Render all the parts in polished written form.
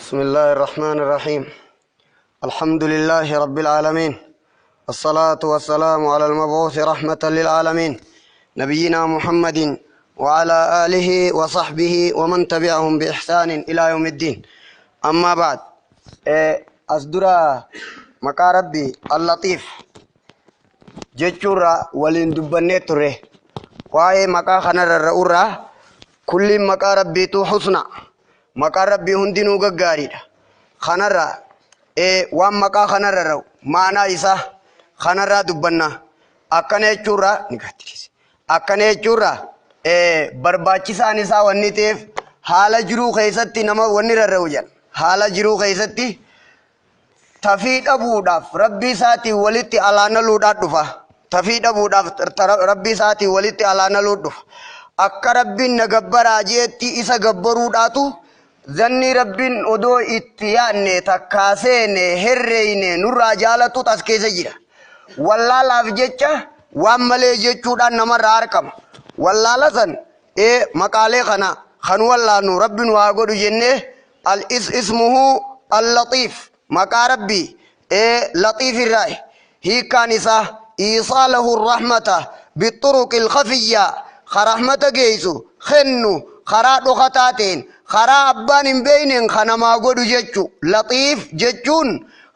بسم الله الرحمن الرحيم. الحمد لله رب العالمين، الصلاة والسلام على المبعوث رحمة للعالمين، نبينا محمد وعلى آله وصحبه ومن تبعهم بإحسان إلى يوم الدين. أما بعد، أصدر مقا ربي اللطيف jechuurraa waliin dubbannee turre. Waa'ee maqaa kanarra ra'urraa kulliin maqaa rabbiitu husna, maqaan rabbii hundinuu gaggaariidha. Kanarra waan maqaa kanarra ra'u maanaa isaa kanarraa dubbanna. Akkana jechuurraa ni gattisiise. Akkana jechuurraa barbaachisaan isaa wanni ta'eef haala jiruu keessatti nama wanni rarra'u jedha. Haala jiruu keessatti tafii dhabuudhaaf rabbii isaatiin walitti alaanaluudhaan dhufa. Tafii dhabuudhaaf rabbii isaatiin walitti alaanaluu dhufa. Akka rabbiin na gabbaraa jeetti isa gabbaruudhaatu zanni rabbiin odoo itti yaadne takkaa seene herreeyne nurraa jaalatu as keessa jira. Wallaalaaf jecha waan malee jechuudhaan namarraa argama. Wallaala san maqaalee kana kan wallaannu rabbi nu haa godhu jennee. Al ismuhu al-latiif, maqaa rabbii latiif irraa hiikkaan isaa iisaalahu rahmata bixuruqi ilkhafiyya, ka rahmata geessu kennu karaa dhokataa ta'een, karaa abbaan hin beeyneen ka namaa godhu jechu. Latiif jechuun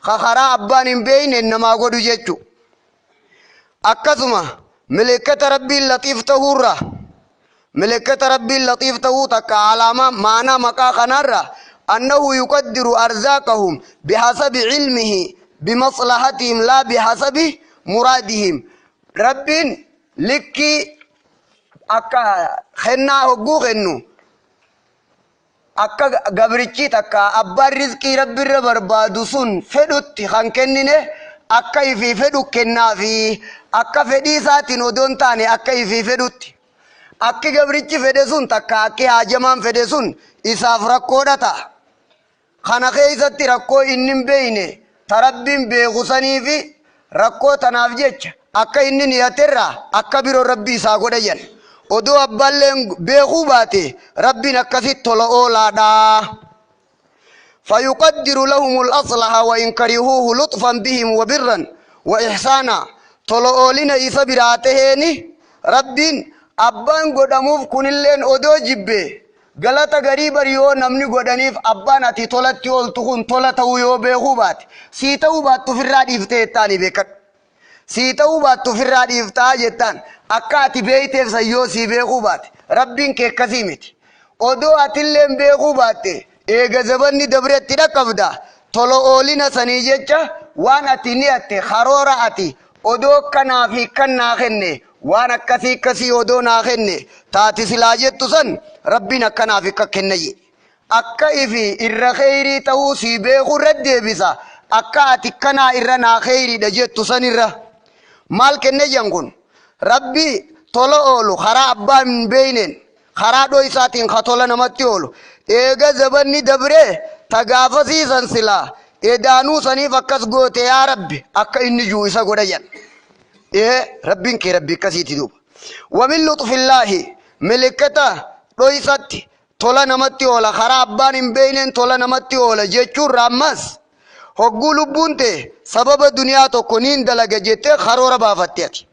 ka karaa abbaan hin beeyneen namaa godhu jechu. Akkasuma milikkata rabbiin latiif ta'uurraa, milikkata rabbiin latiif ta'uu takka alaamaa maanaa maqaa kanarra, annahu yuqaddiru arzaaqahum bihasabi cilmihi bimaslahatihim laa bihasabi muraadihim. Rabbiin likkii akka kennaa hogguu kennu akka gabrichi takka abbaan rizqii rabbirra barbaadu sun fedhutti kan kennine, akka ifii fedhu kennaafi, akka fedhii isaatiin odoo hin taane akka ifii fedhutti. Akki gabrichi fedhe sun takka akki haajamaan fedhe sun isaaf rakkoodha ta'a. Kana keessatti rakkoo inni hin beeyne ta rabbiin beeku saniifi rakkoo tanaaf jecha akka inni niyaterraa akka biroo rabbi isaa godha jedhan. Odoo abbaalleen beekuu baate rabbiin akkasitti tola oolaadha. فيقدر لهم الأصلح وإن كرهوه لطفا بهم وبرا وإحسانا. Tola oolina isa biraa taheeni rabbiin abbaan godhamuuf kunilleen odoo jibbe galata garii bari yoo namni godhaniif, abbaan ati tolatti ooltu kun tola ta'uu yoo beekuu baate, sii ta'uu baattu ofirraa dhiiftee jettaanii beekadhu. Sii ta'uu baattu ofirraa dhiiftaa jettaan. Akka ati beeyteef san yoo sii beekuu baate, rabbiin kee akkasii miti. Odoo atilleen beekuu baatte eega zabanni dabretti dhaqqabda. Tola oolina sanii jecha waan ati ni'atte, karoora ati odoo kanaa fi kan naa kenne, waan akkasii akkasii odoo naa kenne taati silaa jettu san rabbiin akkanaaf akka kenna jedhe. Akka ifi irra kheyrii ta'uu sii beekuu irra deebisa. Akka ati kanaa irra naa kheyriidha jettu san irra maal kenne jedhan. Kun rabbi tola oolu karaa abbaa hin beeyneen, karaa dhoysaatiin ka tola namatti oolu, eega zabanni dabree ta gaafasiisan silaa edaanuu saniif akkas goote yaa rabbi akka inni juu isa godha jedhan. Rabbiin kee rabbi akkasiiti duuba. ومن لطف الله, milikkata dhoysatti tola namatti oola, karaa abbaan hin beeyneen tola namatti oola jechuurra, ammas hogguu lubbuun ta'e sababa duniyaa tokko niin dalaga jettee karoora baafatte, ati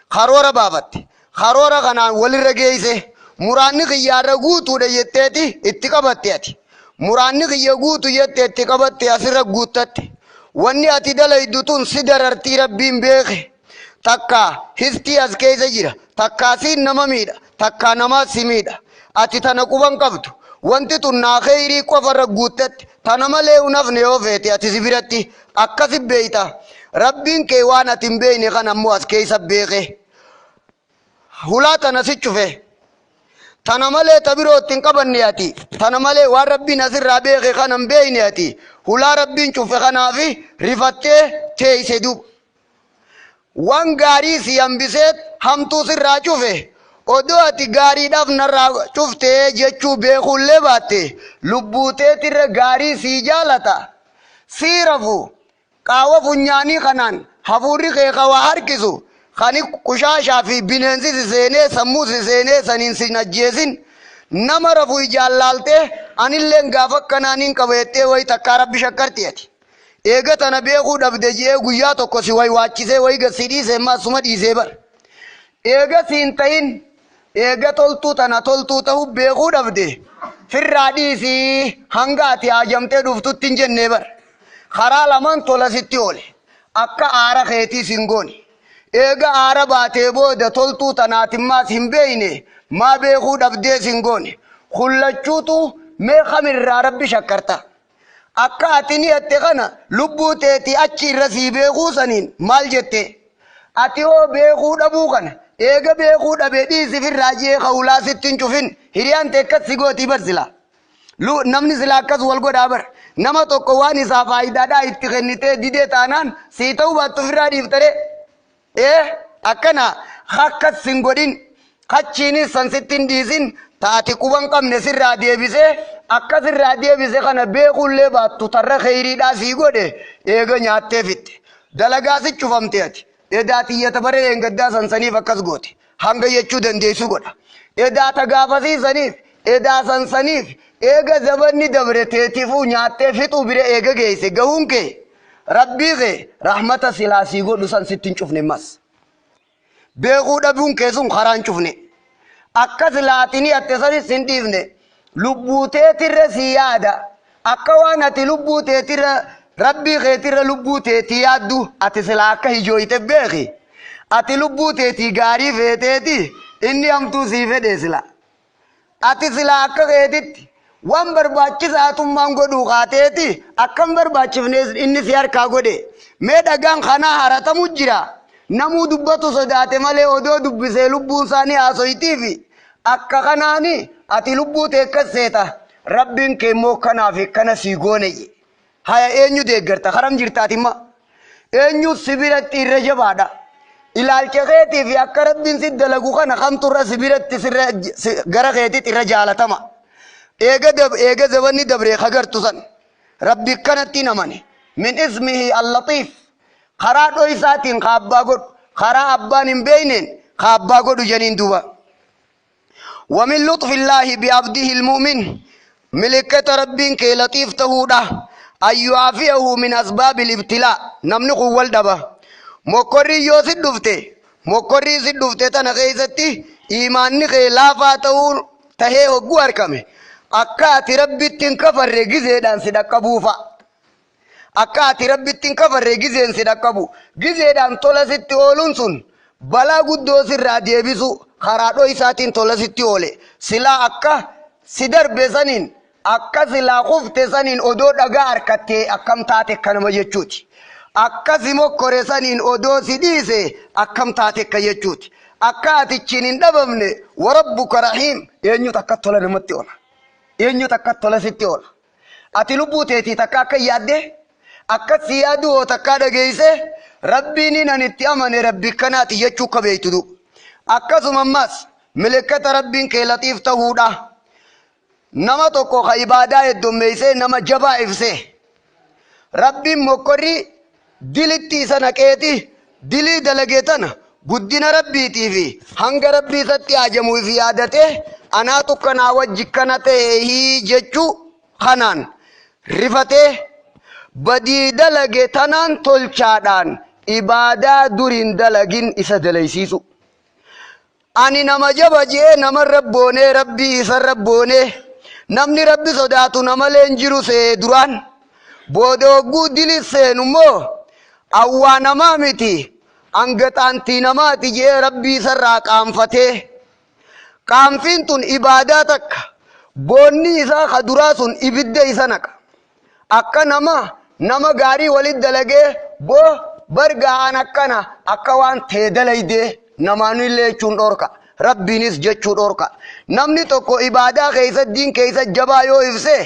karoora baafatte, karoora kanaan walirra geeyse, muraanni kiyyaarra guutuudha jetteeti itti qabatte. Ati muraanni kiyya guutu jette itti qabatte, asirra guuttatte. Wanni ati dalaydu tun si darartii rabbiin beeke. Takka histii as keessa jira, takkaa siin nama miidha, takkaa namaa si miidha. Ati tana quban qabdu. Wanti tun naa kheyrii qofarra guuttatte, tana malee hin hafne yoo feete ati si biratti akkasi beeyta. Rabbiin kee waan ati hin beeyne kan ammoo as keessa beeke, hulaa tana si cufe. Tana malee ta biroo ittiin qabanne ati. Tana malee waan rabbiin asirraa beeke kana hin beeyne. Ati hulaa rabbiin cufe kanaafi rifattee teeyse duuba. Waan gaarii si hambiseet hamtuu sirraa cufe. Odoo ati gaariidhaaf narraa cuftee jechuu beekuullee baatte, lubbuuteetirra gaarii sii jaalata. Sii rafu qaawa funyaanii kanaan hafuurri kee ka waa harkisu kani qushaashaa fi bineensi si seenee sammuu si seenee saniin si ajjeesin. Nama rafu ijaan laaltee Anilleen gaafa akkanaa nin qaba jettee wayi takkaa Rabbi shakkarti ati. Eega tana beekuu dhabde je'ee guyyaa tokko si waywaachisee wayi gad si dhiise ammaa suma dhiisee bar. Eega siin ta'in eega toltuu tana toltuu ta'uu beekuu dhabde firraa dhiisii hanga ati haajamtee dhuftutti hin jennee bar. Karaa lamaan tola sitti oole. Akka aara keetii sin goone. Eega aara baatee booda toltuu tanaatimmaas hin beeyne maa beekuu dhabdee sin goone. Kullachuutu mee kamirraa Rabbi shakkarta. Akka ati niyatte kana lubbuu teetii achi irra sii beekuu saniin maal jette? Ati hoo beekuu dhabuu kana eega beekuu dhabe dhiisi firraa ji'ee ka hulaa sitti hin cufin hiriyaan tee akkas si gootii bar silaa. Lu namni silaa akkas wal godhaa bar. Nama tokko waan isaa faayidaadhaa itti kennitee didee taanaan sii ta'uu baattu ofirraa dhiiftaree. Ee akkana akkas sin godhin kachiinis san sitti hin dhiisin taati quban qabne sirraa deebisee akka sirraa deebise kana beekuullee baattu tarra kheyriidhaa sii godhe eega nyaattee fixxe. Dalagaa si cufamte ati. Edaa tiyyata bara dheengaddaa san saniif akkas goote. Hanga jechuu dandeessu godha. Edaa ta gaafasii saniif edaa san saniif eega zabanni dabre teetifuu nyaattee fixuu bira eega geesse gahuun kee Rabbii kee rahmata silaa sii godhu san sitti hin cufne mas. Beekuu dhabuun kee sun karaa hin cufne. Akka silaa ati ni hatte sanis hin dhiifne. Lubbuu teetirra sii yaada. Akka waan ati lubbuu teetirra Rabbii keetirra lubbuu teetii yaaddu ati silaa akka hijooyte beeki. Ati lubbuu teetii gaarii feeteeti inni hamtuu sii fedhe sila. Ati silaa akka keetitti waan barbaachisaa godhuu kaateeti akkam barbaachifne inni si harkaa godhe. Mee dhagaan kanaa haratamu jira. Namuu dubbatu sodaate malee odoo dubbisee lubbuun isaanii haasoytiifi akka kanaani ati lubbuu tee akkas seeta. Rabbiin kee immoo kanaaf kana sii goone. Haya eenyu deeggarta karam jirtaatimma. Eenyu si biratti irra jabaadha. Ilaalcha keetii fi akka Rabbiin si dalagu kana kamtu irra si biratti sirra gara keetitti irra jaalatama. Eega eega zabanni dabree kagartu san. Rabbi kanatti hin amane. Min ismihi al-latiif. Karaa dhoysaatiin ka abbaa godhu. Karaa abbaan hin beeyneen ka abbaa godhu janiin duuba. ومن لطف الله بعبده المؤمن ملكة ربين كي لطيف تهودا أن يعافيه من أسباب الابتلاء نمني قوال دبا مقري يوسف دفته مقري سد دفته تنا خيستي إيماني خي لافا تهور تهي هقو أركمه أكا ربي تنكفر رجزي دان سدقبوفا. Akka ati Rabbitti hin kafarre gizeen si dhaqqabu. Gizeedhaan tola sitti ooluun sun balaa guddoo sirraa deebisu karaa dhoysaatiin tola sitti oole. Silaa akka si darbe saniin akka silaa kufte saniin odoo dhagaa harkattee akkam taate kanama jechuuti. Akka si mokkore saniin odoo si dhiise akkam taate akka jechuuti. Akka atichiin hin dhabamne warabbuka rahiim eenyutu akka tola namatti oola. Eenyutu akka tola sitti oola. Ati lubbuu teetii takka akka yaadde akka si yaadu hoo takkaa dhageeyse Rabbiin ani itti amane Rabbi kanaati jechuu akka beektu duuba. Akkasuma ammas milikkata Rabbiin kee latiif ta'uudha. Nama tokko ka ibaadaa heddummeessee nama jabaa ibsee Rabbiin mokkorri dilitti isa naqeeti dilii dalagee tana guddina Rabbiitii fi hanga Rabbii isatti hajamuuf yaadatee anaatu kanaa wajji kana ta'ee jechuu kanaan rifatee badii dalage tanaan tolchaadhaan ibaadaa duriin dalagin isa dalaysiisu. Ani nama jaba jee namarra boonee Rabbii isarra boonee namni Rabbi sodaatu namalee hin jiru see duraan booda hogguu dili seenu immoo awwaa namaa miti angaxaantii namaati jee Rabbii isarraa qaanfatee qaanfiin tun ibaadaa takka boonni isaa ka duraa sun ibidda isa naqa. Akka nama nama gaarii walit dalagee boo bargaa'an akkana akka waan tee dalaydee namaanillee jechuun dhorka. Rabbiinis jechuu dhorka. Namni tokko ibaadaa keessa diin keessa jabaa yoo ibse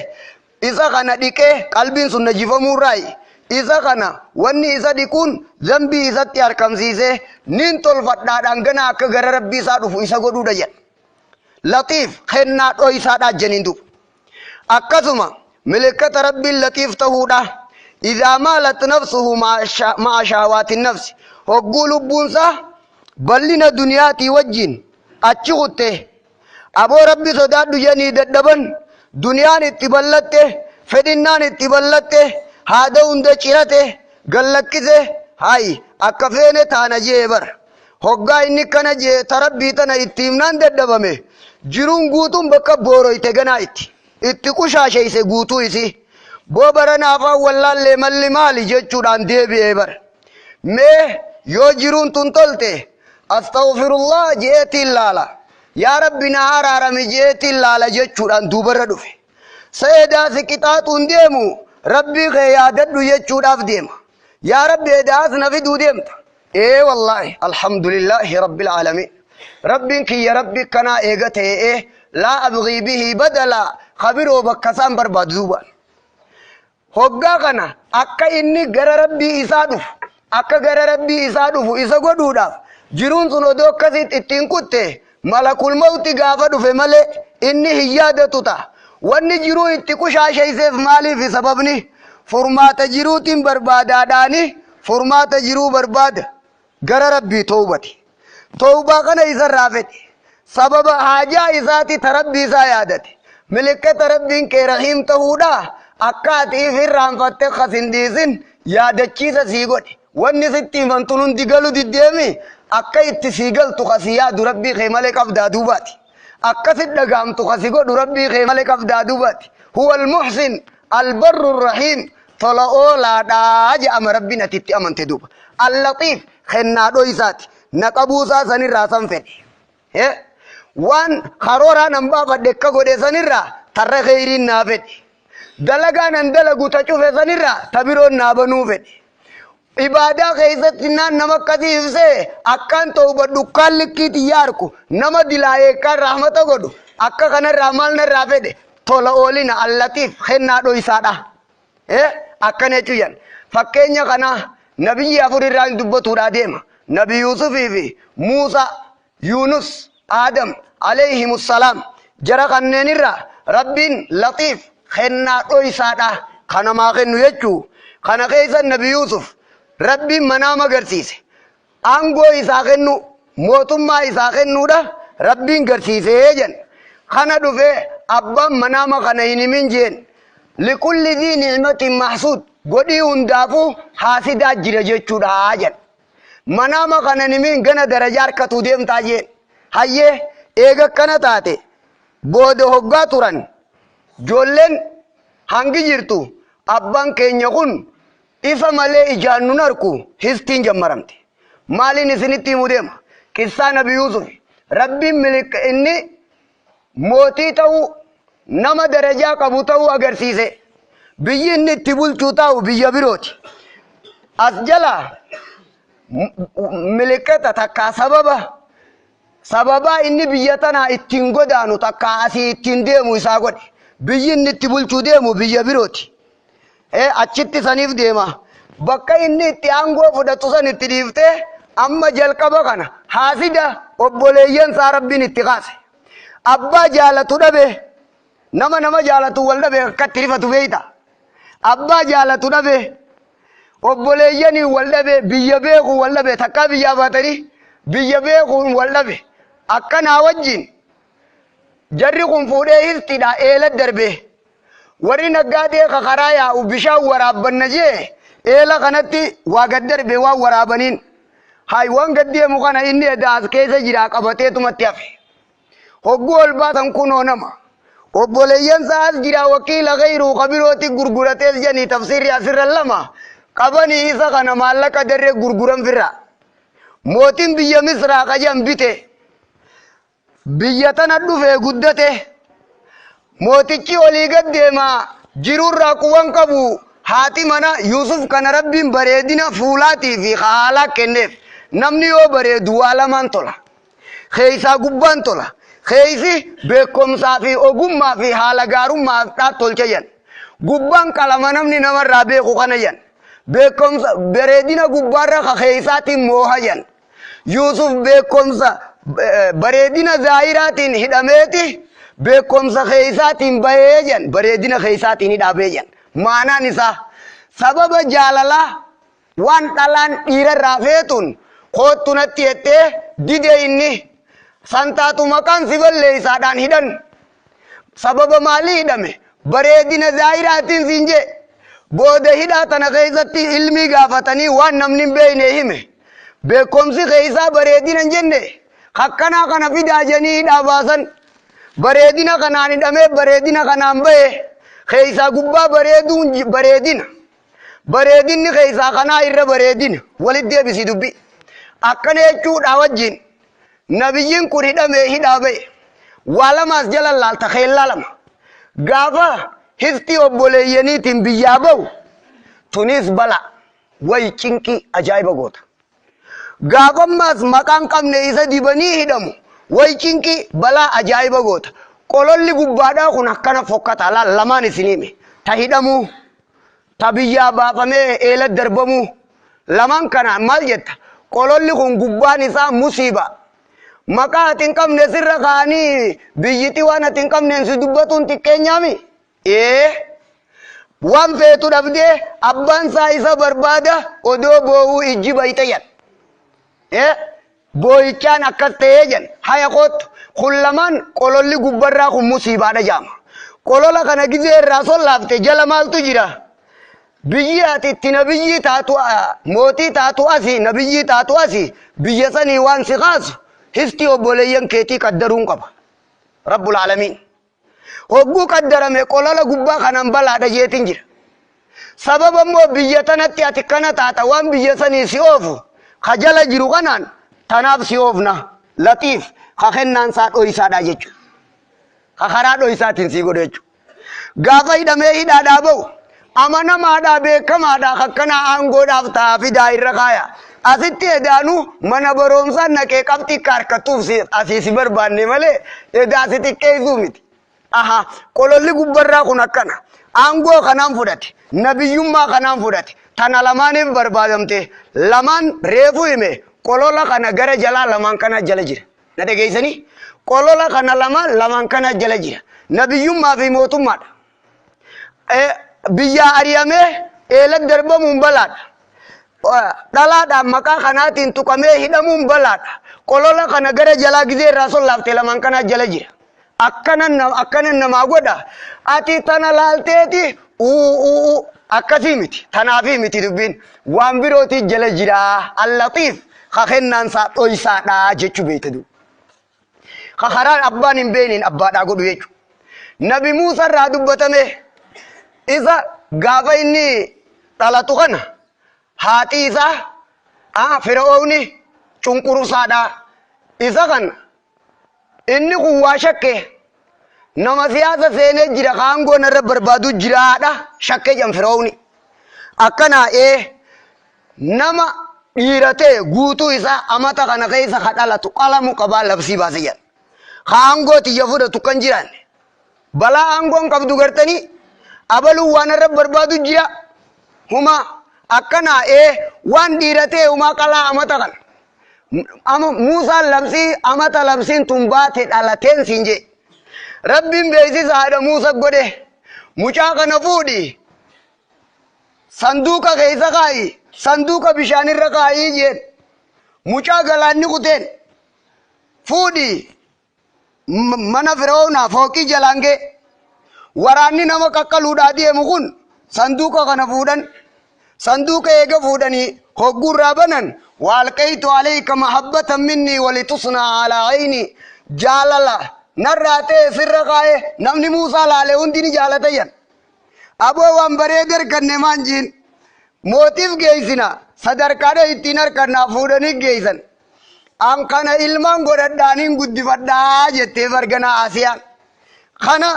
isa kana dhiqee qalbiin sun najifamuurraayi. Isa kana wanni isa dhiquun zambii isatti harkamsiisee nin tolfadhaadhaan gana akka gara Rabbii isaa dhufu isa godhuudha jedha. Latiif kennaa dhoysaadhaa jeniin duuba. Akkasuma milikkata Rabbiin latiif ta'uudha. Idaa maalat nafsuhu ma'a shahawaati nafsi. Hogguu lubbuunsaa bal'ina duniyaatii wajjin achi kutte. Aboo Rabbi sodaadhu jedhanii dadhaban Duniyaan itti ballatte, fedhinnaan itti ballatte, haada hunda cirate, gallakkise, hay akka feene taana jee bar. Hoggaa inni kana jee ta Rabbii tana itti himnaan dadhabame, jiruun guutuun bakka booroyte ganaa itti. Itti qushaasheyse guutuu isii. Boo barana afaan wallaallee malli maali jechuudhaan deebi'ee bar. Mee yoo jiruun tun tolte astaghfirullah je'eetiin laala. Yaa Rabbi naa araarami je'eetiin laala jechuudhaan duubarra dhufe. Seedaa si qixaaxuun deemu Rabbii kee yaadadhu jechuudhaaf deema. Yaa Rabbi edaa as na fiduu deemta. Ee wallaahi alhamdulillaahi rabbil aalamiin. Rabbiin kiyya Rabbi kanaa eega ta'ee laa abghii bihi badala kabiroo bakka isaan barbaadu duubaan. Hoggaa kana akka inni gara Rabbii isaa dhufu akka gara Rabbii isaa dhufu isa godhuudhaaf jiruun sun odoo akkasitti ittiin kutte malakul mawti gaafa dhufe malee inni hin yaadatu ta'a. Wanni jiruu itti qushaasheyseef maaliif sababni? Furmaata jiruutiin barbaadaadhaani furmaata jiruu barbaada gara Rabbii towbate. Towbaa kana isarraa fedhe. Sababa haajaa isaati ta Rabbii isaa yaadate. Milikkata Rabbiin kee rahiim tahuudha akka ati if irraanfatte kas hin dhiisin yaadachiisa sii godhe. Wanni sitti himan tun hundi galu diddeemi akka itti sii galtu ka si yaadu Rabbii kee malee qabdaa duubaati. Akka si dhagaamtu ka si godhu Rabbii kee malee qabdaa duubaati. Huwa al-muhsin al-barru rahiim tola oolaadhaa je'ama Rabbiin ati itti amante duuba. Al-laxiif kennaa dhoysaati. Na qabuusaa sanirraa san fedhe. Waan karooraa nan baafadhe akka godhe sanirraa tarra kheyriin naa fedhe. Dalagaa nan dalagu ta cufe sanirraa ta biroon naa banuu fedhe. Ibaadaa keessatti naan nama akkasii ibsee akkaan towbadhu kaan likkii tiyya arku nama dilaayee kaan rahmata godhu akka kanarraa maal narraa fedhe tola oolina allatiif kennaa dhoysaadha. Akkana jechuun fakkeenya kana nabiyyi afur irraa hin dubbatuudhaa deema. Nabi Yuusufii fi Muusaa, Yuunus, Aadam, alayhimussalaam jara kanneen irraa Rabbiin laxiif kennaa dhoysaadha kanamaa kennu jechuu. Kana keessa Nabi Yuusuf Rabbiin manaama garsiise. Aangoo isaa kennu mootummaa isaa kennuudha Rabbiin garsiisee jedhan. Kana dhufee abbaan manaama kana hin himin jeen. Likulli dhii ni'matin mahsuud godhii hundaafuu haasidaa jira jechuudha jedhan. Manaama kana hin himin gana darajaa harkatuu deemtaa jeen. Hayyee eega akkana taate booda hoggaa turan ijoolleen hangi jirtu abbaan keenya kun Ifa malee ijaan nun arku histiin jammaramte. Maaliin isinitti himu deema? Qissaa Nabi Yuusuf. Rabbiin milik inni mootii ta'uu nama darajaa qabu ta'uu agarsiise. Biyyi inni itti bulchuu taa'u biyya birooti. As jala milikkata takkaa sababa sababaa inni biyya tanaa ittiin godaanu takkaa asii ittiin deemu isaa godhe. Biyyi inni itti bulchuu deemu biyya birooti. Achitti saniif deema. Bakka inni itti aangoo fudhatu san itti dhiiftee amma jalqaba kana haasida obboleeyyan isaa Rabbiin itti kaase. Abbaa jaalatu dhabe nama nama jaalatu wal dhabe akkatti rifatu beeyta. Abbaa jaalatu dhabe obboleeyyanii wal dhabe biyya beeku wal dhabe takkaa biyyaa baatanii biyya beekuun wal dhabe akkanaa wajjin jarri kun fuudhee hiftiidha eela darbe. Warri naggaadee ka karaa yaa'u bishaan waraabbanna jee eela kanatti waa gad darbe waan waraabaniin. Hay waan gad deemu kana inni edaa as keessa jiraa qabateetumatti hafe. Hogguu ol baasan kunoo nama. Obboleeyyan isaa as jiraa wakiila gayruu ka birooti gurguratees jedhanii tafsiirri asirra lama qabanii isa kana maallaqa darree gurguran firraa. Mootiin biyya Misraa qajan bite. Biyya tana dhufee guddate. Mootichi olii gad deema jiruurraa quban qabu haati mana Yuusuf kana Rabbiin bareedina fuulaatii fi haalaa kenneef. Namni yoo bareedu waa lamaan tola. Keeysaa gubbaan tola. Keeysi beekumsaa fi ogummaa fi haala gaarummaa dhaa tolcha jedhan. Gubbaan qalama namni namarraa beeku kana jedhan. Beekumsa bareedina gubbaarra ka keeysaatiin mooha jedhan. Yuusuf beekumsa bareedina zaahiraatiin hidhameeti beekumsa keeysaatiin bahee jedhan bareedina keeysaatiin hidhaa bahee jedhan. Maanaan isaa sababa jaalalaa waan dhalaan dhiirarraa feetuun koottu natti jettee dide inni santaatu maqaan si balleeysaadhaan hidhan. Sababa maalii hidhame? Bareedina zaahiraatiin siin jee. Booda hidhaa tana keessatti ilmii gaafatanii waan namni hin beekne hime. Beekumsi keessaa bareedina hin jenne. Akkanaa kana fidaa jedhanii hidhaa baasan. Bareedina kanaan hidhamee bareedina kanaan bahe. Keessaa gubbaa bareeduun bareedina. Bareedinni keessaa kanaa irra bareedina. Walitti deebisii dubbii. Akkana jechuudha wajjin nabiyyiin kun hidhamee hidhaa bahe. Waa lamaas jala laalta keellaa lama. Gaafa hifti obboleeyyaniitiin biyyaa bahu tunis bala wayi cinqii ajaa'iba goota. Gaafa ammaas maqaan qabne isa dibanii hidhamu wayi cinqii balaa ajaa'iba goota. Qololli gubbaadhaa kun akkana fokkata laal lamaan isin hime. Ta hidhamuu, ta biyyaa baafamee eela darbamuu lamaan kana maal jetta? Qololli kun gubbaan isaa musiiba. Maqaa ati hin qabne sirra kaa'anii biyyiti waan ati hin qabneen si dubbatuun xiqqeenyaami? Ee. Waan feetu dhabdee abbaan isaa isa barbaada odoo boo'uu ijji bayxe jedha. Ee. Boo'ichaan akkas ta'ee jedha. Haya kootu. Kun lamaan qololli gubbarraa kun musiibaadha jaama. Qolola kana gizee irraa sollaafte jala maaltu jira? Biyyi ati itti nabiyyii taatu mootii taatu asii nabiyyii taatu asii biyya sanii waan si kaasu hifti obboleeyyan keetii qaddaruun qaba. Rabbul Aalamiin. Hogguu qaddarame qolola gubbaa kanaan balaadha jeetiin jira. Sababa immoo biyya tanatti ati kana taata waan biyya sanii si oofu ka jala jiru kanaan tanaaf si oofna latiif ka kennaan isaa dhoysaadha jechuudha. Ka karaa dhoysaatiin sii godhu jechuudha. Gaafa hidhamee hidhaadhaa ba'u amanamaadhaa beekamaadhaa akkanaa aangoodhaaf ta'a fidaa irra kaaya. Asitti edaanuu mana barumsaa naqee qabxii akka harkattuuf asii si barbaanne malee edaa si xiqqeessuu miti. Aha, qololli gubbarraa kun akkana. Aangoo kanaan fudhate, nabiyyummaa kanaan fudhate, tana lamaaniif barbaadamte, lamaan reefu hime, qolola kana gara jalaa lamaan kana jala jira. Na dhageessanii? Qolola kana lamaan lamaan kana jala jira. Nabiyyummaa fi mootummaadha. Biyyaa ari'amee eela darbamuun balaadha. Dhalaadhaan maqaa kanaatiin tuqamee hidhamuun balaadha. Qolola kana gara jalaa gizee irraa sollaafte lamaan kana jala jira. Akkana namaa godha. Ati tana laalteeti uu akkasii miti. Tanaafii miti dubbiin. Waan birootii jala jira. Allatiif ka kennaan isaa dhoysaadha jechuu beekte duuba. Ka karaan abbaan hin beekneen abbaadhaa godhu jechuudha. Nabi Muusaa irraa dubbatame isa gaafa inni dhalatu kana haati isaa Fir'oowni cunqursaadha. Isa kana inni kun waa shakke nama siyaasa seenee jira ka aangoo narra barbaadu jiraadha shakke jedhan Fir'oowni. Akkanaa nama dhiira ta'e guutuu isaa amata kana keessa ka dhalatu qalamu qabaa labsii baase jedhan. Ka aangoo tiyya fudhatu kan jiraanne. Balaa aangoon qabdu gartanii abaluu waan irra barbaadu jira. Huma akkanaa waan dhiira ta'e humaa qalaa amata kana. Ama Muusaan labsii amata labsiin tun baate dhalateen siin jee. Rabbiin beeksisa haadha Muusa godhe. Mucaa kana fuudhi. Sanduuqa keessa kaa'i. Sanduuqa bishaanirra kaa'ii jeen. Mucaa galaanni kuteen. Fuudhi. Mana Fir'aawnaa fooqii jalaan ga'e. Waraanni nama qaqqaluudhaa deemu kun sanduuqa kana fuudhan. Sanduuqa eega fuudhanii hogguurraa banan waalqaytu alayka mahabbatan minni walitusnaa alaa ayni jaalala narraa ta'e sirra kaa'e namni Muusaa laale hundi ni jaalata jedhan. Aboo waan bareeda arganne maan jiin mootiif geessina sadarkaadha ittiin argannaa fuudhanii geessan. An kana ilmaan godhadhaaniin guddifadhaa jettee barganaa Asiyaan. Kana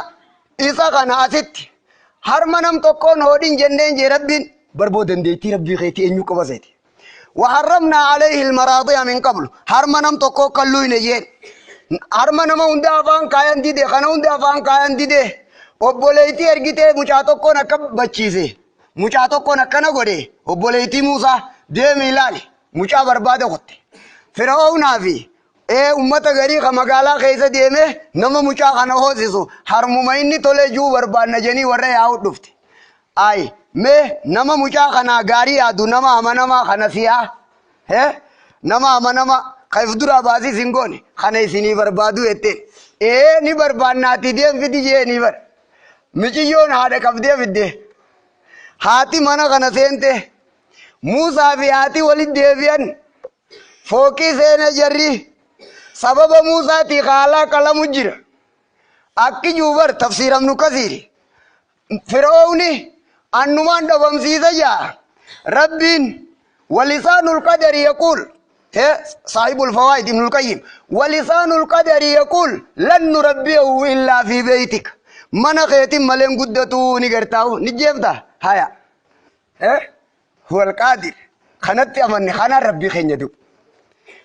isa kana asitti harma nam tokkoon hoodhin jenneen jee rabbiin barboo dandeettii rabbii keetii eenyu qaba seeti. Waharramnaa alayhi almaraadi'a min qablu harma nam tokkoo kalluu hin eyyeen. Harma nama hunda afaan kaayan dide kana hunda afaan kaayan dide obboleettii ergitee mucaa tokkoon akka bachiise mucaa tokkoon akkana godhe obboleettii Muusaa deemi ilaali. Mucaa barbaada kutte. Fir'aawnaa fi ummata garii ka magaalaa keessa deeme nama mucaa kana hoosisu harmuma inni tolee juu barbaanna jedhanii warra yaa'u dhufte. Ayi mee nama mucaa kanaa gaarii yaadu nama amanamaa kana siyaa nama amanamaa ka if duraa baasii isin goone kana isinii barbaadu jetteen. Ee ni barbaannaatii deem fidi jeenii bar. Miciyyoon haadha qabdee fidde. Haati mana kana seente. Muusaa fi haati walitti deebi'an. Fooqii seene jarri. Sababa Muusaatii haalaa qalamu jira. Akki juubar tafsiira Ibnu Kasiiri. Fir'oowni annumaan dhabamsiisa jaa. Rabbiin walisaanul qadari yaquul saahibul fawaa'id Ibnul Qayyim walisaanul qadari yaquul lan nurabbiyahu illaa fi beeytika. Mana keetiin maleen guddatuu ni gartaa'u ni jeefta haya. Huwal qaadir kanatti amanne kanaan rabbii keenya du'u.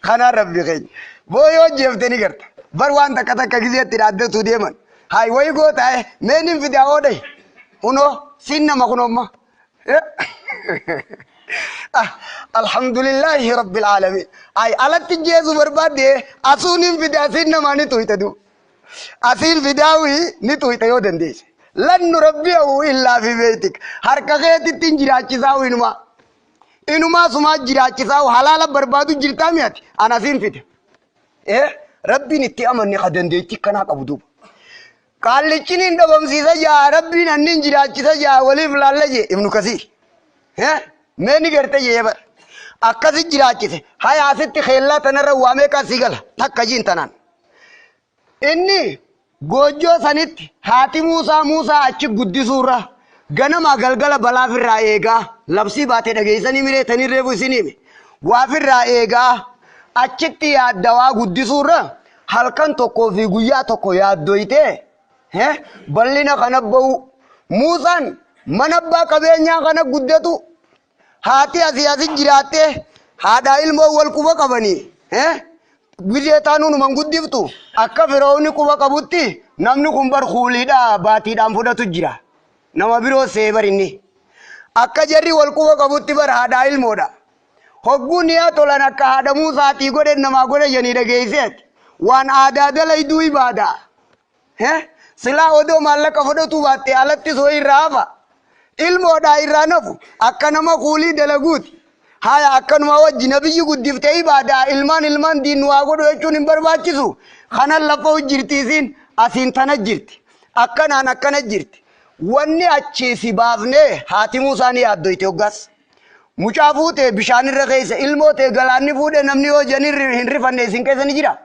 Kanaan rabbii keenya. Boo yoo jeefte ni garta. Bar waan takka takka gizeetti dhaaddatu deeman. Hayi wayi gootaa mee nin fidaa oodhay. Kunoo siin nama kunoo amma. Alhamdulillahi rabbil aalamiin. Ay alatti jeesu barbaadde asuu nin fidaa siin namaa ni tuyta du. Asiin fidaawii ni tuyta yoo dandeesse. Lan nurabbiyahu illaa fi beeytik. Harka keetitti hin jiraachisaa inumaa. Inumaa sumaa jiraachisaa halaala barbaadu jirtaa mi'ati. An asiin fida. Rabbiin itti amanne ka dandeettii kanaa qabu duuba. Qaallichi niin dhabamsiisa jaa rabbiin anniin jiraachisa jaa waliif laalla jee Ibnu Kasiir. Mee ni garte jee bar. Akkasi jiraachise. Haya asitti keellaa tanarra waa meeqaa sii gala takka jiin tanaan. Inni goojjoo sanitti haati Muusaa Muusaa achi guddisuurra ganamaa galgala balaafirraa eegaa labsii baate dhageessanii miree tanii reefu isin hime waafirraa eegaa achitti yaaddawaa guddisuurra halkan tokkoo fi guyyaa tokko yaaddoytee bal'ina kana ba'u Muusaan mana abbaa qabeenyaa kana guddatu haati asii asi jiraattee haadhaa ilmoo wal quba qabanii gizee taanuu numan guddiftu akka firoonni quba qabutti namni kun bar kuuliidhaa baatiidhaan fudhatu jira nama biroo see bar inni akka jarri wal quba qabutti bar haadhaa ilmoodha hogguu niyaa tolan akka haadha Muusaatii godhe namaa godhe janii dhageesseet waan aadaa dalayduu ibaadaa. Silaa odoo maallaqa fudhatuu baatte alatti soo irraa hafa. Ilmoodhaa irraa nafu akka nama kuulii dalaguuti. Haya akkanuma wajji nabiyyi guddiftee ibaadaa ilmaan ilmaan diinnu haa godhu jechuun hin barbaachisu. Kanan lafa jirti isiin asiin tana jirti. Akkanaan akkana jirti. Wanni achii si baafnee haati Muusaa ni yaaddoyte hoggaas. Mucaa fuutee bishaanirra keessa ilmoo tee galaanni fuudhee namni yoo janii hin rifanne isin keessa ni jira.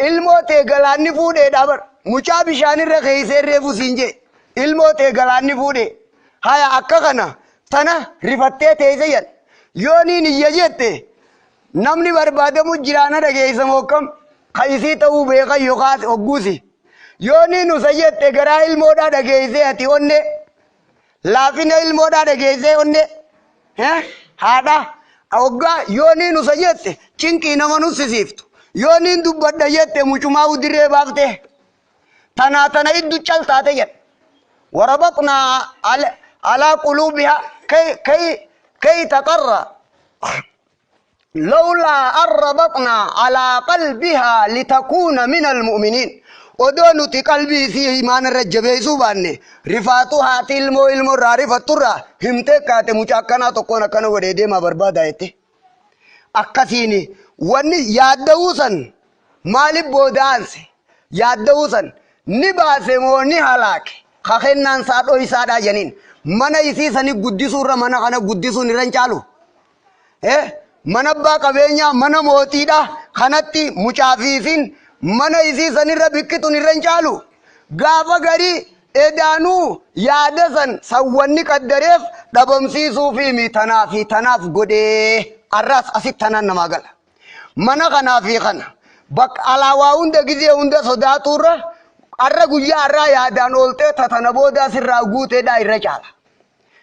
Ilmoo tee galaanni fuudheedha bar. Mucaa bishaanirra keessee reefu siin jee. Ilmoo tee galaanni fuudhee. Haya akka kana tana rifattee teesse jedhan. Yoo niin iyya jette namni barbaadamu jiraana dhageessa mookkam ka isii ta'uu beekan yookaas hogguusi. Yoo niin usa jette garaa ilmoodhaa dhageessee ati onnee. Laafina ilmoodhaa dhageessee onnee. Haadha hoggaa yoo niin usa jette cinqii nama nussisiiftu. Yoo niin dubbadha jette mucumaa udirree baafte. Tanaa tana iddu cal taate jedha. Warabaqnaa alaa quluubihaa kay taqarra. Lawlaa an rabaqnaa alaa qalbihaa litakuuna min almu'miniin. Odoo nuti qalbii isii imaana irra jabeessuu baanne rifaatuu haati ilmoo ilmoo irraa rifatturraa himtee kaate mucaa akkanaa tokkoon akkana godhee deemaa barbaada jette. Akkasiin wanni yaadda'uu san maaliif booda aanse yaadda'uu san ni baase moo ni halaake ka kennaan isaa dhoysaadhaa janiin mana isii sani guddisuurra mana kana guddisuun irra hin caalu. Mana abbaa qabeenyaa mana mootiidha kanatti mucaa fi isiin mana isii sanirra biqqituun irra hin caalu. Gaafa garii edaanuu yaada san sawwanni qaddareef dhabamsiisuu fi mi tanaa fi tanaaf godhee arraas asitti tanaan namaa gala. Mana kanaa fi kana bakka alaa waa hunda gizee hunda sodaatuurra arra guyyaa arraa yaadaan ooltee tatana boodaa sirraa guuteedhaa irra caala.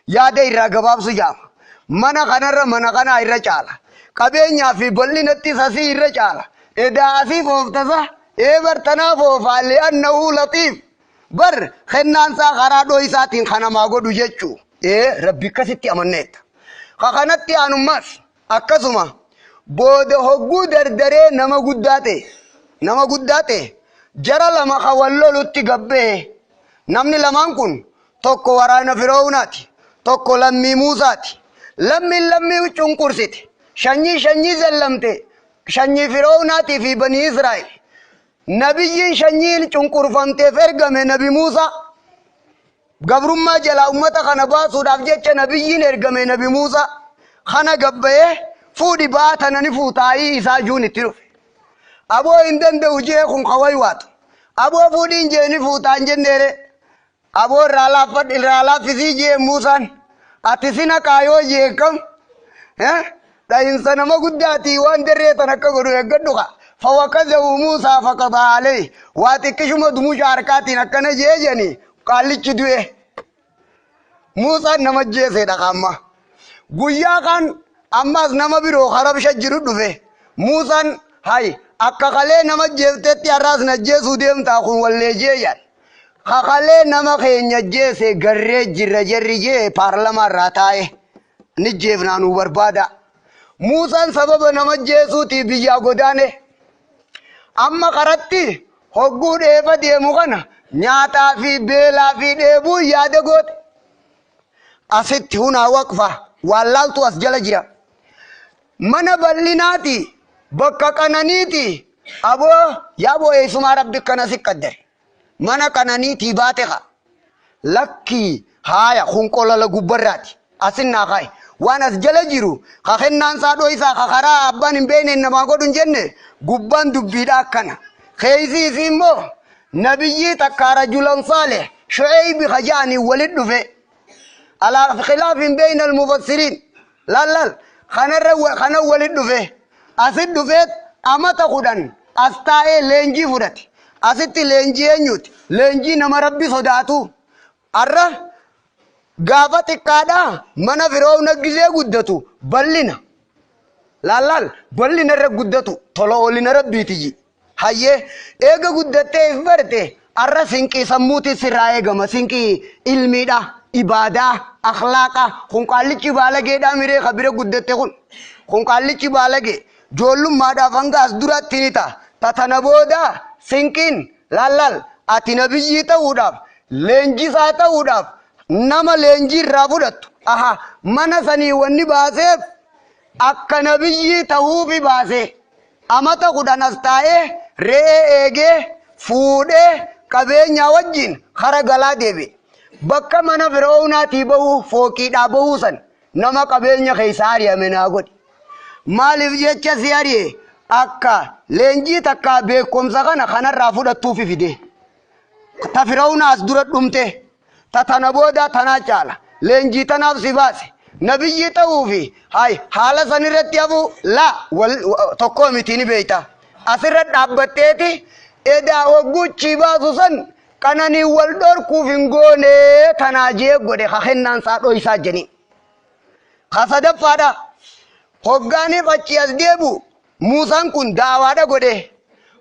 Yaada irraa gabaabsu jaama. Mana kanarra mana kanaa irra caala. Qabeenyaa fi bal'inattis asii irra caala. Edaa asii fooftasa ee bar tanaa foofaa li'annahu laxiif. Bar kennaan isaa karaa dhoysaatiin kan namaa godhu jechuu. Ee rabbi akkasitti amanneetta. Ka kanatti aanummaas akkasuma booda hogguu dardaree nama guddaa ta'e nama guddaa ta'e jara lama ka wal lolutti gabbee namni lamaan kun tokko waraana Fir'aawnaati tokko lammii Muusaati. Lammiin lammii cunqursite shanyii shanyii zallamte shanyii Fir'aawnaatii fi banii Israa'el. Nabiyyiin shanyiin cunqurfamteef ergame Nabi Muusaa. Gabrummaa jalaa ummata kana baasuudhaaf jecha nabiyyiin ergame Nabi Muusaa. Kana gabbayee fuudhi ba'aa tana ni fuutaayii isaa juun itti dhufe. Aboo hin danda'u jee kun kawai waatu. Aboo fuudhiin jee ni fuutaan jenneere. Aboo irraa laaffadhu irraa laaffisii jee Muusaan. Ati sina kaayoo jee kam? Dhahinsa nama guddaatii waan darree tan akka godhu eeggadhu ka. Fawakazahu Muusaa faqadaa alayhi. Waa xiqqishuma dumusha harkaatiin akkana jee jeni qaallichi du'e. Muusaan nama jeeseedha kaamma. Guyyaa kan ammas nama biroo harabsha jiru dhufe. Muusaan hay akka kalee nama jeeftetti har'aas na jeesuu deemtaa kun wallee jee jedhan. Kakalee nama keenya jeese garree jirra jarri jee paarlamaa irraa taa'e ni jeefnaa nu barbaada. Muusaan sababa nama jeesuutii biyyaa godaane. Amma karatti hogguu dheefa deemu kana nyaataa fi beelaa fi dheebuu yaada goote. Asitti hunaa waqfa waan laaltu as jala jira. Mana bal'inaati bakka qananiiti aboo yaaboo eessumaa rabbi kana si qaddare. Mana qananiitii baate ka. Lakkii haaya kun qolala gubbarraati. Asin naa kaaye. Waan as jala jiru ka kennaan isaa dho'isaa ka karaa abbaan hin beekne namaa godhu hin jenne gubbaan dubbiidha akkana. Keessi isii immoo nabiyyii takka rajulan saalih Shu'eeybi ka ja'anii walit dhufe. Alaa khilaafin beeyna almufassiriin. Laal laal kanarra kana walit dhufe. Asit dhufeet amata 10 as taa'ee leenjii fudhate. Asitti leenjii eenyuuti? Leenjii nama rabbi sodaatu. Arra gaafa xiqqaadhaa mana Firoowna gizee guddatu bal'ina. Laal laal bal'ina irra guddatu tola oolina rabbiiti ji. Hayyee eega guddattee if barte arra sinqii sammuuti sirraa eegama sinqii ilmiidha ibaadaa akhlaaqa kun qaallichi baalageedhaa miree ka bira guddatte kun kun qaallichi baalagee joollummaadhaaf hanga as duraatti ni ta'a ta tana booda sinqiin laal laal ati nabiyyii ta'uudhaaf leenjisaa ta'uudhaaf nama leenjii irraa fudhattu aha mana sanii wanni baaseef akka nabiyyii ta'uufi baase amata 10 as taa'ee re'ee eegee fuudhee qabeenyaa wajjin kara galaa deebi'e. Bakka mana Fir'oownaatii bahuu fooqiidhaa bahuu san nama qabeenya keessa ari'ame naa godhi. Maaliif jecha si ari'e akka leenjii takkaa beekumsa kana kanarraa fudhattuufi fide. Ta Fir'oownaa as dura dhumte ta tana boodaa tanaa caala. Leenjii tanaaf si baase. Nabiyyii ta'uufi hay haala san irratti hafuu laa wal tokkoo miti ni beeyta. Asirra dhaabbatteeti edaa hogguuchii baasu san qananii wal dhorkuuf hin goone tanaa jee godhe ka kennaan isaa dhoysaa jedhanii. Ka sadaffaadha. Hoggaaniif achi as deebi'u Muusaan kun daawaadha godhe.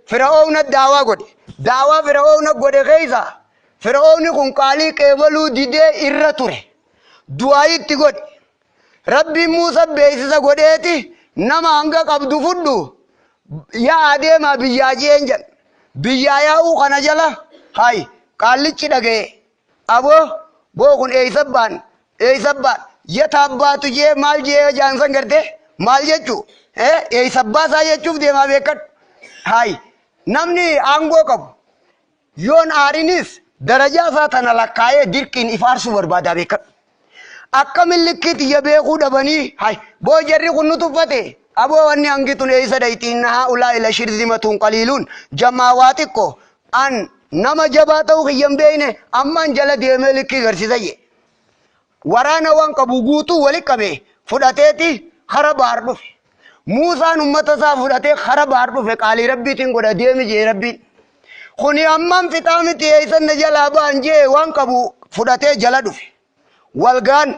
Fir'oowna daawaa godhe. Daawaa Fir'oowna godhe keessa Fir'oowni kun qaalii qeebaluu didee irra ture. Du'aa itti godhe. Rabbiin Muusa beeksisa godheeti nama hanga qabdu fudhu yaa adeemaa biyyaa jeen jedhan. Biyyaa yaa'uu kana jala hay qaallichi dhaga'e. Aboo boo kun eeysa baan eeysa baan yata abbaatu jee maal jee jaansan gartee maal jechuu eeysa abbaasaa jechuuf deemaa beekadhu. Hay namni aangoo qabu yoon aarinis darajaa isaa tana lakkaa'ee dirqiin ifaarsuu barbaadaa beekadhu. Akkamin likkii tiyya beekuu dhabanii hay boo jarri kun nu tuffate aboo wanni hangi tun eeysa dhayxi inna haa'ulaa ila shirzimatun qaliiluun jamaa waa xiqqo an nama jabaa ta'uu kiyya hin beekne ammaan jala deemee likkii garsiisa jee. Waraana waan qabu guutuu wali qabe fudhateeti kara baar dhufe. Muusaan ummata isaa fudhatee kara baar dhufe qaalii rabbiitiin godha deemi jee rabbiin. Kuni ammaan fixaa miti eeysan na jalaa ba'an jee waan qabu fudhatee jala dhufe. Walgaan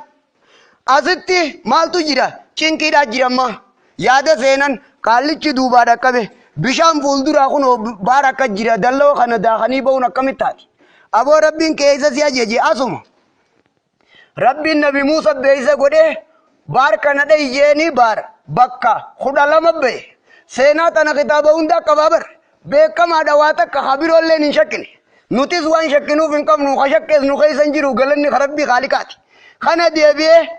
asitti maaltu jira? Cinqiidhaa jira amma. Yaada seenan qaallichi duubaa dhaqqabe. Bishaan fuulduraa kunoo baara akka jira dalloo kana daakanii ba'uun akkamitti taati? Aboo rabbiin keessa si ajaje asuma. Rabbiin Nabi Muusa beeksisa godhee baar kana dhahi jeeni baar bakka 12 ba'e. Seenaa tana kitaaba hundaa qabaa bar. Beekamaadha waa takka ka biroolleen hin shakkine. Nutis waan shakkinuuf hin qabnu ka shakkees nu keessa hin jiru galanni ka Rabbii kaaliqaati. Kana deebi'ee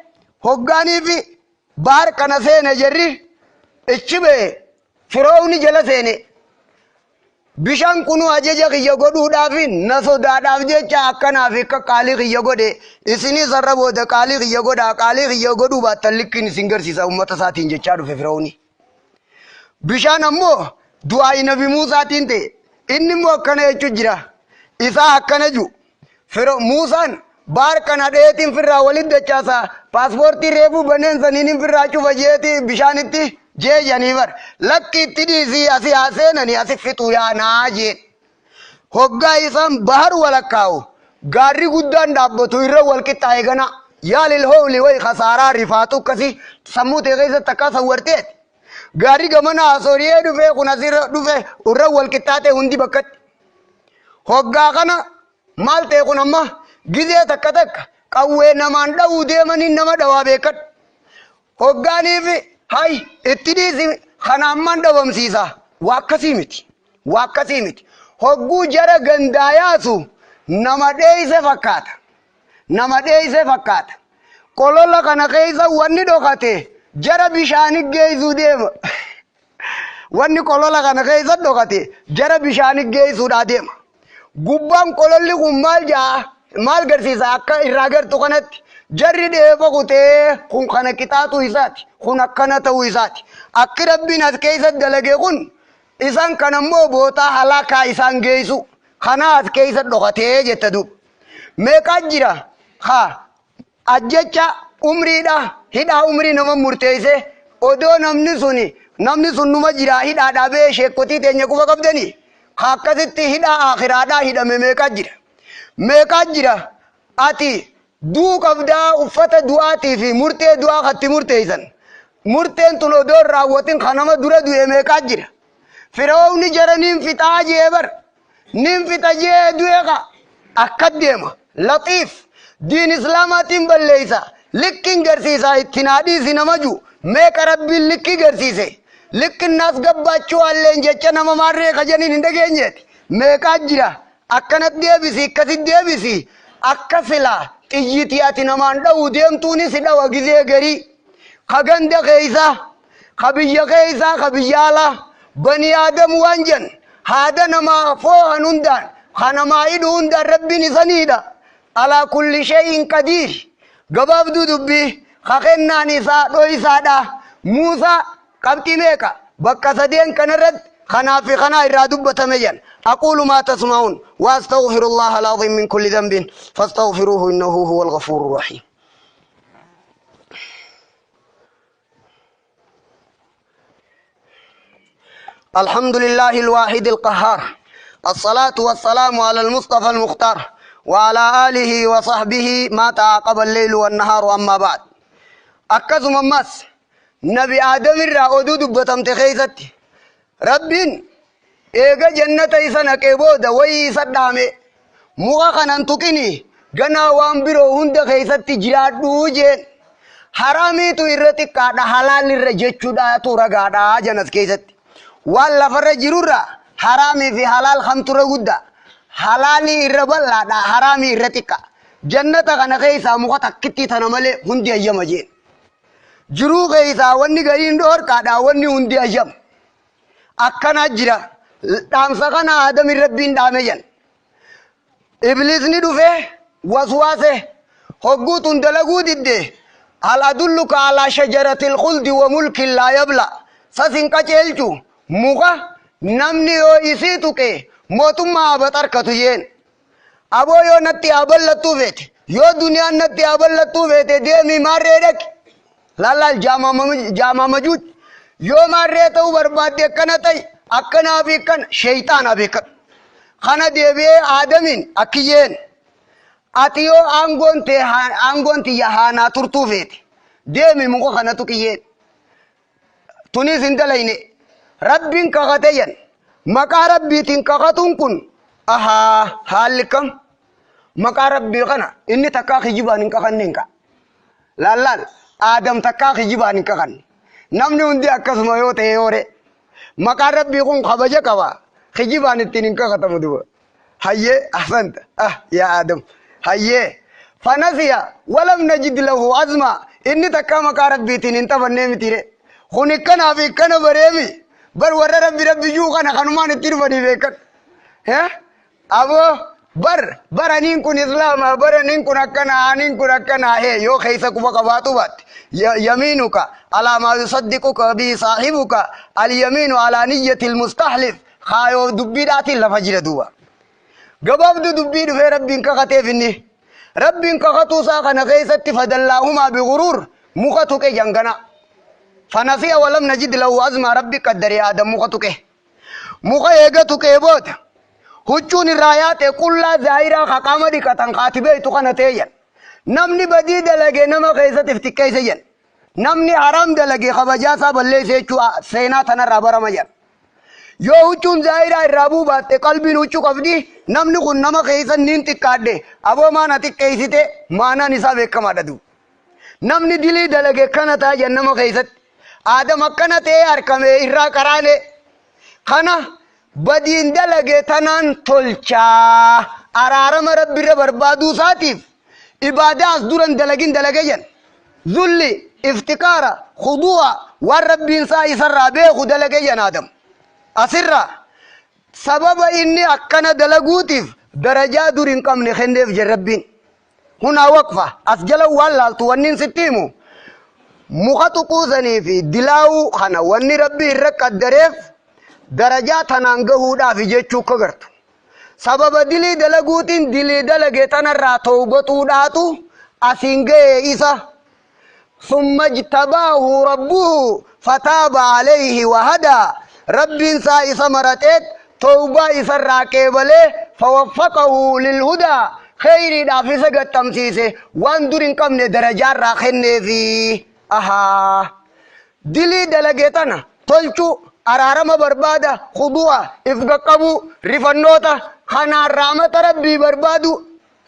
hoggaanii fi baar kana seene jarri ichi ba'e Firoowni jala seene. Bishaan kunuu ajaja kiyya godhuudhaafi na sodaadhaaf jecha akkanaaf akka qaalii kiyya godhe. Isinis har'a booda qaalii kiyya godhaa, qaalii kiyya godhuu baattan likkiin isin garsiisa ummata isaatiin jechaa dhufe Fir'aawni. Bishaan ammoo du'aayi Nabi Muusaatiin ta'e. Inni immoo akkana jechuu jira. Isaa akkana ju. Firo Muusaan baar kana dheetiin firraa walitti dachaasa paaspoortii reefuu baneen saniin firraa cufa jeeti bishaanitti jeejanii bar. Lakki itti dhiisii asii haa seenanii asi fixuu yaanaa jeen. Hoggaa isaan bahar walakkaa'u gaarri guddaan dhaabbatu irra wal qixxaa'e gana yaa lil howli way khasaaraa rifaatu akkasii sammuu ta'e keessatti akkaa sawwarteeti. Gaarri gamana asooriyee dhufee kun asirra dhufe irra wal qixxaate hundi bakkatti. Hoggaa kana maal ta'e kun amma gizee takka takka qawwee namaan dha'uu deemanii nama dhawaa beekadhu. Hoggaaniif hay itti dhiisi kana ammaan dhabamsiisa. Waa akkasii miti. Waa akkasii miti. Hogguu jara gandaa yaasu nama dheeyse fakkaata. Nama dheeyse fakkaata. Qolola kana keessa wanni dhokate jara bishaani geessuu deema. Wanni qolola kana keessa dhokate jara bishaani geessuudhaa deema. Gubbaan qololli kun maal jaa maal garsiisa akka irraa gartu kanatti jarri dheefa kutee kun kana qixaaxuu isaati kun akkana ta'uu isaati. Akki Rabbiin as keessa dalage kun isaan kan ammoo bootaa halaakaa isaan geessu kana as keessa dhokatee jetta duuba. Meeqaa jira haa ajjecha umriidha hidhaa umrii nama murteesse odoo namni sun namni sun numa jira hidhaa dhaabee sheekkotii teenya quba qabdanii haa akkasitti hidhaa akhiraadhaa hidhame meeqaa jira. Meeqaa jira ati duu qabdaa uffata du'aatii fi murtee du'aa katti murteessan. Murteen tun odoo hin raawwatin kan nama dura du'e meeqaa jira. Fir'aawni jara niin fixaa jee bar. Niin fixa jee du'e ka akka deema. Laxiif diin islaamaatiin balleeysa. Likkiin garsiisa itti naa dhiisi nama ju. Meeqa Rabbiin likkii garsiise. Likkin naas gabbaachuu alleen jecha nama maarree kajaniin hin dhageenyeeti. Meeqaa jira. Akkanatti deebisi akkasitti deebisi. Akka silaa xiyyitii ati namaan dha'uu deemtuunis si dhawa gizee garii. Ka ganda keeysaa, ka biyya keeysaa, ka biyya alaa. Bani Aadam waan jan haada namaa foohan hundaan, ka namaa hidhu hundaan Rabbiin isaniidha. Alaa kulli shay'in qadiir. Gabaabduu dubbii ka kennaan isaa dhoysaadha. Muusaa qabxii meeqa bakka sadeen kanarratti kanaa fi kanaa irraa dubbatame jedhan. Aquulu maa tasma'uun wa astaghfirullaha al-aziim min kulli dhanbin fastaghfiruuhu innahu huwal ghafuurur rahiim. الحمد لله الواحد القهار، الصلاة والسلام على المصطفى المختار وعلى آله وصحبه ما تعاقب الليل والنهار. أما بعد، أكزم أماس نبي آدم الرا أدو دبتم تخيزت ربين eega jannata isa naqee booda wayii isa dhaame muka kanan tuqini ganaa waan biroo hunda keessatti jiraadhuu jeen. Haraamiitu irra xiqqaadha halaal irra jechuudhaatu ragaadha janas keessatti. Waan lafarra jirurra haraamii fi halaal kamtu irra guddaa? Halaalii irra bal'aadha, haraamii irra xiqqa. Jannata kana keessaa muka takkittii tana malee hundi hayyama jeen. Jiruu keessaa wanni gariin dhoorkaadha, wanni hundi hayyama. Akkana jira. Dhaamsa kana Aadamin Rabbiin dhaame jedhan. Ibliisni dhufee waswaase hogguu tun dalaguu didde hal adulluka alaa shajaratil khuldi wa mulkin laa yabla sas hin qaceelchu muka namni yoo isii tuqe mootummaa abat harkatu jeen. Aboo yoo natti haa bal'attuu feete, yoo duniyaan natti haa bal'attuu feete deemii maarree dhaqi. Laalaal jaamaa majuuj. Yoo maarree ta'uu barbaadde akkana ta'i, akkanaa fi akkana sheeyxaana beekadhu. Kana deebi'ee Aadamiin akkiyyeen ati yoo aangoon tee aangoon tiyya haanaa turtuu feete deemi muka kana tuqiyyeen. Tunis hin dalayne. Rabbiin kakate jedhan. Maqaa Rabbiitiin kakatuun kun ahaa haalli kam? Maqaa Rabbii kana inni takkaa kijibaan hin kakanne hin ka'a. Laallaal Aadam takkaa kijibaan hin kakanne. Namni hundi akkasuma yoo ta'e yoore. Maqaan Rabbii kun kabaja qaba. Kijibaan ittiin hin kakatamu duba. Hayyee ahsanta ah yaa Aadam hayyee fanasiya walam najid lahu azma inni takkaa maqaa Rabbiitiin hin taphannee mitiire. Kun ikkanaa fi ikkana bareemi. Bar warra Rabbi Rabbi juu kana kanumaan itti dhufanii beekan. Aboo bar baraniin kun islaama, baraniin kun akkana, aniin kun akkana. Hee, yoo keessa quba qabaatu baatte, yamiinuka alaa maa yusaddiquka bii saahibuka, alyamiinu alaa niyyati almustahlif. Kaayoo dubbiidhaatiin lafa jira duuba. Gabaabdu dubbii dhufee Rabbiin kakateef. Inni Rabbiin kakatuu isaa kana keessatti fadallaahumaa biguruur, muka tuqe jangana. Fanasiya walam najid lahu azmaa. Rabbi qaddaree Aadam muka tuqe. Muka eega tuqee booda huccuun irraa yaate, qullaa zaayiraa ka qaama dhiqatan kaati beeytu kana teeyyan. Namni badii dalage nama keessatti if xiqqeesse jedhan. Namni haraam dalage kabajaa isaa balleesse jechuu seenaa tanarraa barama jedhan. Yoo huccuun zaayiraa irraa buubaatte, qalbiin huccuu qabdi. Namni kun nama keessa niin xiqqaadhe, aboo maana xiqqeessite, maanaan isaa beekamaadha duuba. Namni dilii dalage kana ta'a jedhan nama keessatti. Aadam akkana ta'ee harkame irraa qaraane kana badiin dalage tanaan tolchaa, araarama Rabbirra barbaaduu isaatiif ibaadaa as duran dalagin dalage jedhan. Zulli, iftiqaara, khudu'a, waan Rabbiin isaa isarraa beeku dalage jedhan Aadam. Asirraa sababa inni akkana dalaguutiif darajaa dur hin qabne kenneef jedhan Rabbiin. Hunaa waqfa, as jala waan laaltu wanni sitti himu, muka tuquusanii fi dilaawuu kana wanni Rabbi irra qaddareef darajaa tanaan gahuudhaaf jechuu akka gartu. Sababa dilii dalaguutiin dilii dalage tanarraa towbatuudhaatu asiin ga'e isa. Summa ijtabaahu rabbuhu fataaba alayhi wahadaa. Rabbiin isaa isa maraxeet towbaa isarraa qeebalee, fawaffaqahu lilhudaa, kheyriidhaaf isa gaxxamsiise, waan dur hin qabne darajaarraa kenneefi. Ahaa, dilii dalage tana tolchuu, araarama barbaada, khudu'a, if qaqqabuu, rifannoota kanaan rahmata Rabbii barbaadu,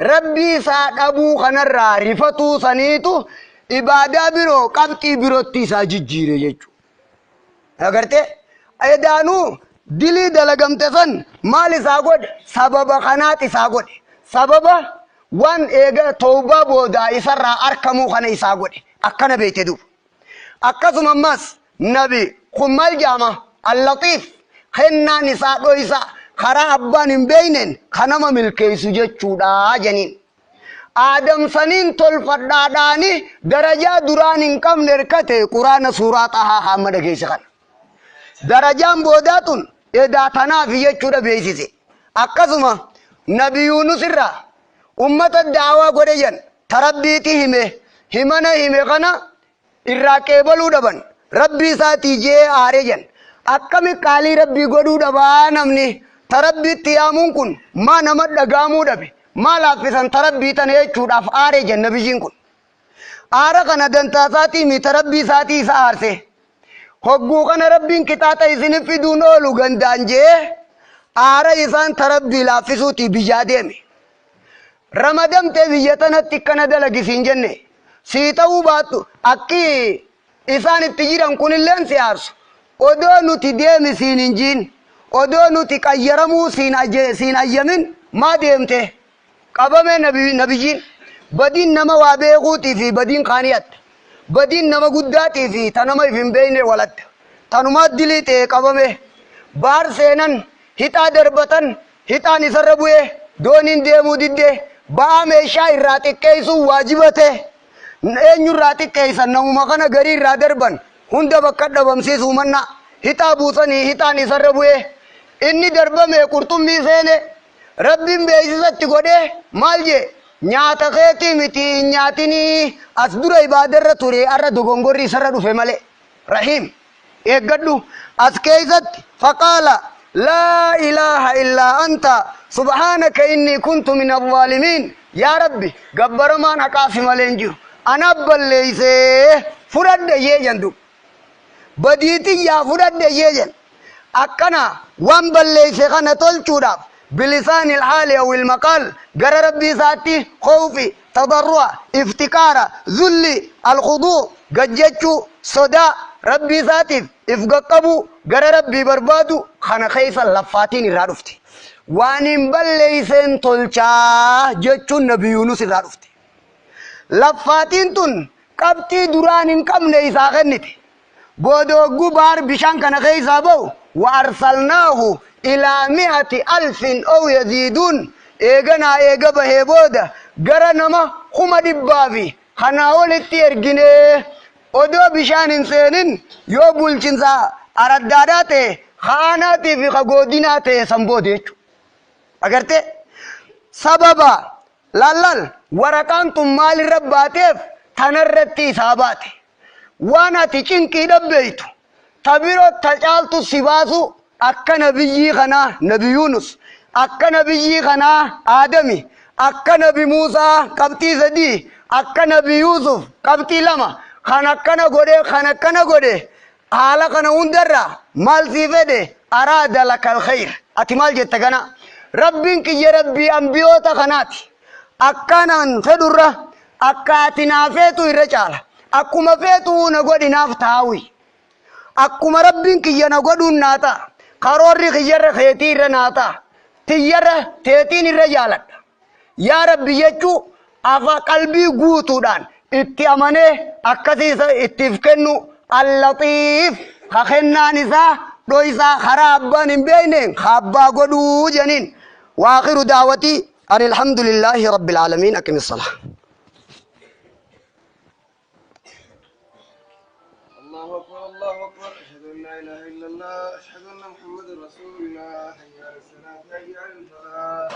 Rabbii isaa dhabuu kanarraa rifatuu saniitu ibaadaa biroo qabxii birootti isaa jijjiire jechuudha. Agartee, edaanuu dilii dalagamte san maal isaa godhe? Sababa kanaat isaa godhe. Sababa waan eega tawbaa boodaa isarraa arkamuu kana isaa godhe. Akkana beekte duuba. Akkasuma ammas nabi kun maal jaama? Allatiif, kennaan isaa dhoysa, karaa abbaan hin beeyneen kan nama milkeessu jechuudha janiin. Aadam saniin tolfadhaadhaani darajaa duraan hin qabne hirkate. Quraana suuraa Xahaa hamma dhageesse kana. Darajaan boodaa tun edaa tanaaf jechuudha beeksise. Akkasuma Nabi Yuunus irraa ummata daawaa godhe jan, tarabbiiti hime, himana hime kana irraa qeebaluu dhaban. Rabbii isaatii jee aare jan. Akkami qaalii Rabbii godhuu dhabaa namni? Tarabbiitti yaamuun kun maa nama dhagaamuu dhabe? Maa laaffisan tarabbii tana jechuudhaaf aare jan nabiyyiin kun. Aara kana dantaa isaatii mi tarabbii isaatii isa aarse. Hogguu kana Rabbiin qixaaxa isinif fiduun oolu gandaan jee aara isaan tarabbii laaffisuutii biyyaa deeme. Ramadamtee biyya tanatti akkana dalagisiin jenne, sii ta'uu baattu, akki isaan itti jiran kunilleen si aarsu. Odoo nuti deemi siin hin jiin, odoo nuti qayyaramuu siin ayyamin maa deemte? Qabame nabiyyiin. Badiin nama waa beekuutii fi badiin kaanii adda. Badiin nama guddaatii fi ta nama if hin beekne waladda. Tanumaa dilii ta'e qabame. Baar seenan, hixaa darbatan, hixaan isarra bu'ee, dooniin deemuu didde, ba'aa meeshaa irraa xiqqeessuun waajiba ta'e. Eenyurraa xiqqeessan? Namuma kana garii irraa darban, hunda bakka dhabamsiisuu manna. Hixaa buusanii hixaan isarra bu'ee, inni darbame qurxummii seene. Rabbiin beeksisatti godhee maal jee? Nyaata keetii miti, hin nyaatinii. As dura ibaadarra ture, arra dogongorri isarra dhufe malee. Rahiim, eeggadhu as keessatti. Faqaala laa ilaaha illaa anta subhaanaka innii kuntu min alzaalimiin. Yaa Rabbi, gabbaramaan haqaa si malee hin jiru, ana balleeysee fudhadhe jee jandu, badii tiyyaa fudhadhe jee jen. Akkana waan balleeyse kana tolchuudhaaf bilisaan ilhaali aw ilmaqaal gara Rabbii isaatti khawfi, tadarru'a, iftiqaara, zulli, alkhuduu, gajjechuu, sodaa Rabbii isaatiif if qaqqabuu, gara Rabbii barbaadu kana keessa laffaatiin irraa dhufte. Waan hin balleeyseen tolchaa jechuun Nabi Yuunus irraa dhufte. Laffaatiin tun qabxii duraan hin qabne isaa kennite. Booda hogguu baar bishaan kana keessaa ba'u وأرسلناه إلى 100,000 أو يزيدون. إيغنا إيغا بهي بودا غرنما خما دبافي خنا ولتي إرجنه odoo bishaan hin seenin yoo bulchinsa araddaadhaa ta'e haanaatii fi kagoodinaa ta'e san booda jechuudha. Agartee sababa laallal waraqaan tun maalirra baateef tanarratti isaa baate. Waan ati cinqii dhabbeeytu ta biroo ta caaltu si baasu akka nabiyyii kanaa nabi Yunus, akka nabiyyii kanaa Aadami, akka nabi Muusaa qabxii 3, akka nabi Yuusuf qabxii 2 kan akkana godhe kan akkana godhe haala kana hundarraa maal sii fedhe araada lakal khayr. Ati maal jetta kana? Rabbiin kiyya rabbii ambiyoota kanaati. Akkanaan fedhurra akka ati naa feetu irra caala. Akkuma feetu na godhi naaf taawi. Akkuma rabbiin kiyya na godhuun naa ta'a. Karoorri kiyyarra keetii irra naa ta'a. Tiyyarra teetiin irra jaaladha. Yaa Rabbi jechuu afa qalbii guutuudhaan itti amanee akkasii isa ittiif kennu allaxiif ka kennaan isaa dhoysaa karaa abbaan hin beekneen ka abbaa godhuu jeniin. Waakiru daawatii ani alhamdulillaahi rabbil aalamiin aqimi salaa. الله أكبر الله أكبر، أشهد أن لا إله إلا الله، أشهد أن محمد رسول الله، حي على الصلاة حي على الفلاح.